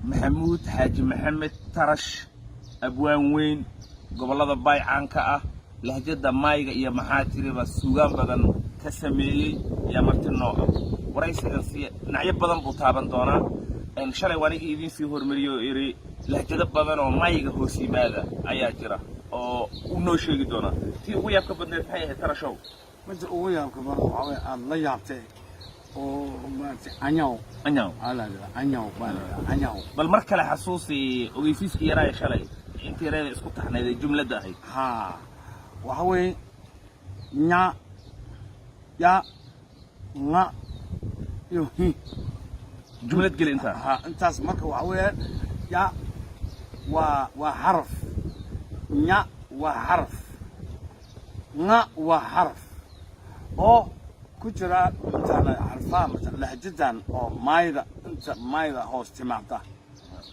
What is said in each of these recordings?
Maxamuud Xaaji Maxamed Tarash, abwaan weyn, gobollada Baay caanka ah, lahjadda Maayga iyo maxaa tiriba suugaan badan ka sameeyey ayaa marti noo ah. Waraysigan si dhinacyo badan buu taaban doonaa. Shalay waa anigii idiin sii hormariyey oo iri lahjado badan oo Maayga hoos yimaada ayaa jira oo uu noo sheegi doonaa. Tii ugu yaabka badneed maxay ahayd, Tarashow? Midda ugu yaabka badan waxaa weeye aada la yaabtay oo maaragtay anyaw. Anyaw. Aa la yidhahdaa, anyaw baa la yidhahdaa, anyaw. Bal mar kale xasuusi ogeysiiskii yaraa ee shalay, intii yareeda isku taxnayd ee jumladda ahayd. Haa, waxa weeye nya, ya, nga iyo hi. Jumlad geli intaa. Ha, intaas marka waxa weeyaan ya waa xaraf, nya waa xaraf, nga waa xaraf oo ku jira matala xarfaha matala lahjadan oo Maayda, inta Maayda hoos timaada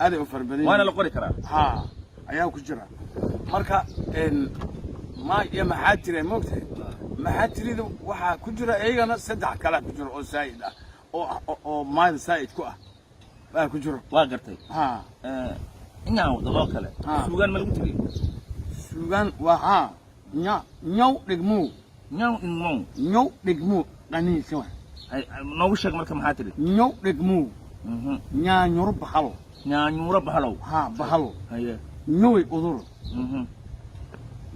aaday u fara badan. Waana la qori karaa. Ha, ayaa ku jira. Marka maay iyo maxaa tira, moogtahay, maxaa tirida waxaa ku jira iyagana saddex kalaa ku jira oo saa'id ah oo Maayda saa'id ku ah baa ku jiro. Waa gartay. Ha. Inyaw daboo kale suugaan ma lagu tiriy? Suugaan waa haa, nya nyaw dhigmuu. Nyaw dhigmow. Nyaw dhigmuu qaniisa wa. Noogu sheeg marka maxaa tiri. Nyaw dhigmuu nyaanyuro bahalo. Nyaanyuuro bahalow. Ha, bahalo. Haye. Nyaway udur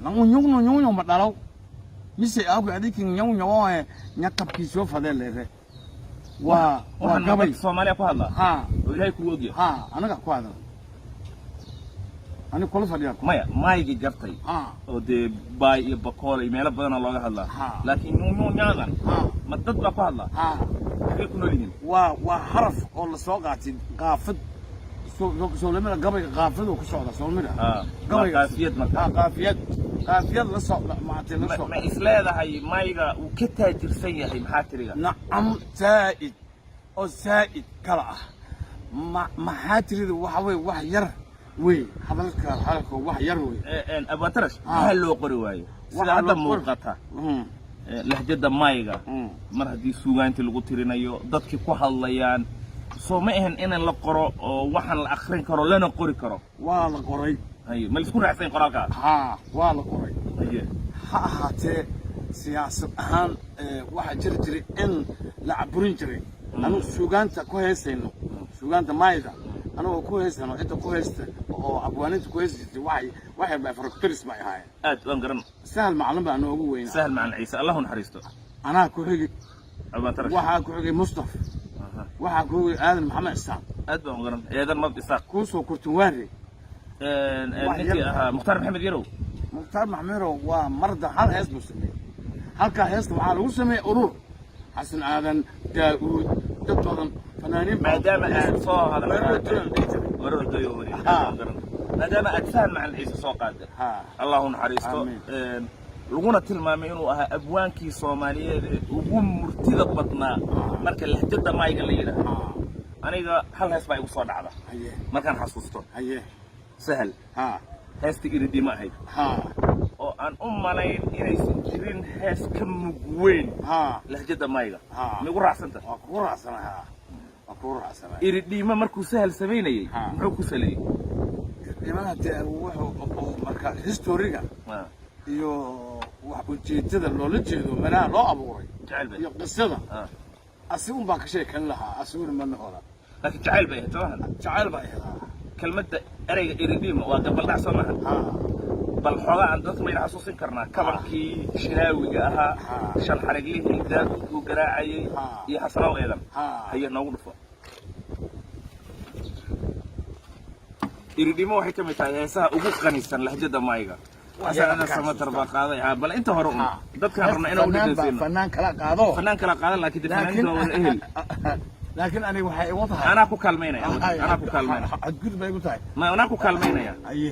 langu nyugno nyugno ma dhalaw mise awka adikin nyaw nyawoe nyakabkii soo fadee leere waa waxaan gabay. Dadka Soomaaliya ku hadlaa ha oo Ilaahay kugu ogyahay. Ha, anaga ku hadal, ani kula fadhiyaa. Maya, Maaygi gartay oo dee Baay iyo Bakool iyo meelo badanaa looga hadlaa, laakiin nyuunyuunyaadan ma dad baa ku hadlaa? Ha. Xagee ku nool yihiin? Waa xaraf oo la soo qaatay qaafad soolamida gabayga qaafad oo ku socda soolmida. Waa qaafiyad marka. Ha, qaafiyad, qaafiyad la socda maatay la socda. Ma is leedahay Maayga uu ka taajirsan yahay maxaa tiriga? Nacam, zaa'id oo zaa'id kala ah. Ma maxaa tirida waxa wey wax yar wey, hadalka hadalka wax yar wey. Abwaan Tarash, maxaa loo qori waayo sida Waxaa hadda loo qori- muuqata lahjadda Maayga? Mar haddii suugaantii lagu tirinayo, dadkii ku hadlayaan, soo ma ahan in la qoro oo waxaan la akrin karo lana qori karo? Waa la qoray. Haye, ma laisku raacsan qoraalkaa? Haa, waa la qoray. Haye. Ha ahaatee siyaasad ahaan waxaa jiri jiray in la caburin jiray. Anugu suugaanta ku heesayno, suugaanta Maayda anagoo ku heysano, cidda ku haysta oo abwaaninta ku heysi jirtay waxay ba faroctoris bay ahaayeen. Aad waan garan. Sahal Macalin baa noogu weynaa. Sahal Macalin Ciise, Allahu naxariisto. Anaa ku xigi. Abwaan Tarash. Waxaa ku xigay Mustaf, waxaa ku xigay Aadan Maxamed Isaaq. Aad baan u garan Eedan Mad Isaaq. Kuusoo Kurtunwaare. Wax ninkii yar. ahaa Mukhtaar Maxamed Yarow. Mukhtaar Maxmedow waa marda hal hees buu sameeyey. Halkaa heesta waxaa lagu sameeyey urur Xasan Aadan Daa'uud, dad badan, fanaaniin badan. Maadaama aad soo hadal Weerar doon dhihi jiray. Weerar doyo wari. Maadaama aad Sahal Macalin Ciise soo qaaday, Allahu naxariisto, Amiin. Laguna tilmaamay inuu ahaa abwaankii Soomaaliyeed ee ugu murtida badnaa marka lahjada Maayga la yidhaahdo, aniga hal hees baa igu soo dhacda markaan xasuusto Sahal, heesta Iridima ahayd oo aan u malayn inaysan jirin hees ka mug weyn lahjada Maayga. Ma igu raacsanta? Waa kugu raacsanahay, ha, waa kugu raacsanahay. Iridhiima markuu Sahal samaynayey, muxuu ku saleeyey? Dhimaha dee wuxuu oo marka historiga iyo wax ujeedada loola jeedo meelaha loo abuuray jacayl bay iyo qisada asigun baan ka sheekan lahaa, asiguna ma noqola. Laakiin jacayl bay ahayd, soo maha? Jacayl baa ahayd. Kelmadda ereyga iridhiima waa gabaldhac, soo maha? Ha. Bal xoogaa aan dadka mayna xasuusin karnaa kabankii shilaawiga ahaa, shan xariglihii Daa'uudkuu garaacayay iyo Xasanow Eedan. Haye, noogu dhufo. Iridhimo waxay ka mid tahay heesaha ugu qanisan lahjada Maayga. Xasan Aadan Samatar baa qaaday. Ha, bal inta hore un dadkaan rabna inaan u Fanaan baa dhegeysiino. Fanaan kala qaado. Fanaan kala qaadan, laakiin dee fanaaniinta waa wada ehel. Laakiin aniga waxay igu tahay Anaa ku kaalmaynaya, anaa ku kaalmaynaya. Xadgudub bay igu tahay. Ma anaa ku kaalmaynaya. Aye.